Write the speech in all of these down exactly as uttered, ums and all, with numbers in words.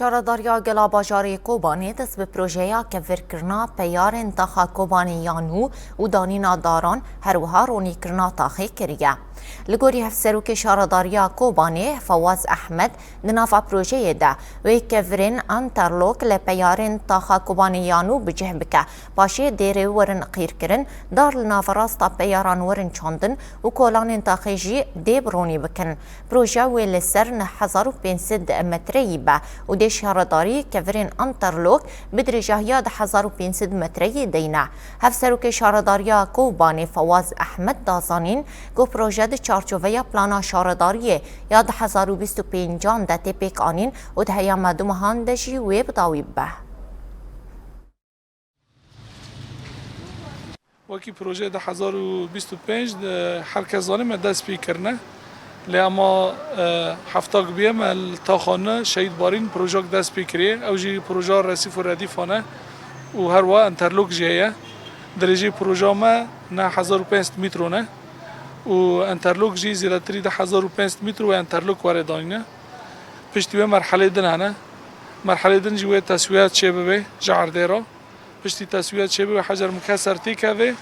Şaredariya Gela Bajarê Kobanê dest bi projeya kevirkirina peyarên taxa Kobanê ya nû û danîna daran, her wiha ronîkirina taxê kiriye. Li gorî Hevserokê Şaredariya Kobanê Fawaz Ehmed, di nava projeyê de wê kevirên enterlok li peyarên taxa Kobanê ya nû bi cih bike. Paşê dêrê werin qîrkirin, dar li naverasta peyaran werin çandin û kolanên taxê jî dê bi ronî bikin. Proje wê li ser neh hezar û pênc sed metreyî be û dê şaredarî kevirên enterlok bi dirêjahiya du hezar û pênc sed metreyî deyne. Hevserokê Şaredariya Kobanê Fawaz Ehmed da zanîn ku proje di çarçoveya plana şaredariyê ya du hezar û bîst û pêncan de tê pêk anîn û di heyama du mehan de jî wê bi dawî bibe. Wekî proje du hezar û bîst û pênc de her kes zanî me dest pê kirine. Lê ema, e, heftak bûye me li taxa nû Şehîd Barîn projek dest pê kiriye. Ew jî proja resîf û redîfan e û her wiha enterlok jî heye. Dirêjî proja me neh hezar û pênc sed mîtro ne û enterlok jî zêdetirî du hezar û pênc sed mîtro wê enterlok were danîne. Piştî wê merhelê din hene. Merhelê din jî wê teswiyat çêbibe ji erdê re. Piştî teswiyat çêbibe hecer mikeser têkeve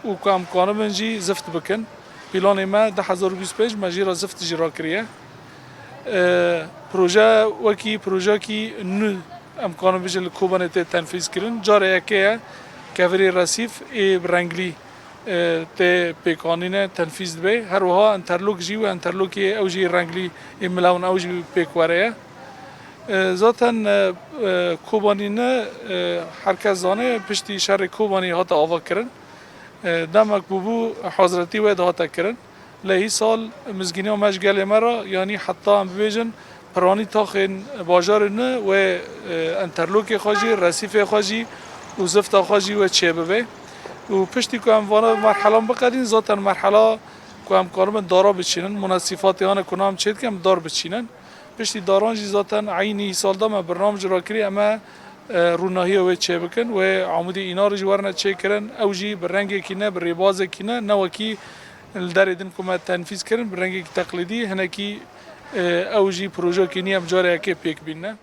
û ku em kanibin jî zift bikin. Planê me du hezar û bîst û pênc me jî re zift jî rakiriye. E, proje wekî projekî nû em kanibin jî li Kobanê tê tenfîz kirin. Carê yekê ye kevirê resîf ê bi renglî, e, tê pêkanîne, tenfîz dibe. Her wiha enterlok jî û enterlokê ew jî renglî ê milewin ew jî pêk were ye. E, zaten, e, e, Kobanî ne, e, her kes zane piştî şerê Kobanî hate ava kirin. E, demek bûbû hazretî wê dihate kirin. Lê hîsal mizgîniya me ji gelê me re, yanî heta em bibêjin piranî taxên bajarê ne wê, e, enterlokê xwe jî, resîfê xwe jî û zifta xwe jî wê çêbibe. Û piştî ku em vana merhelan biqedîn, zaten merhela ku em karibin dara biçînin, munasîfatê hane ku nam çêdikin em dar biçînin. Piştî daran jî zaten eynî îsal de me birnam ji rakirî, em e, e, rûnahiya wê çêbikin, wê amûdê înar jî werine çêkirin, ew jî bi rengekî ne, bi rêbazekî ne, ne wekî li derê din ku me tenfîz kirin, bi rengekî teqlîdî, hinekî, e, ew jî projeyekî nî em carê yekê pêk bîne.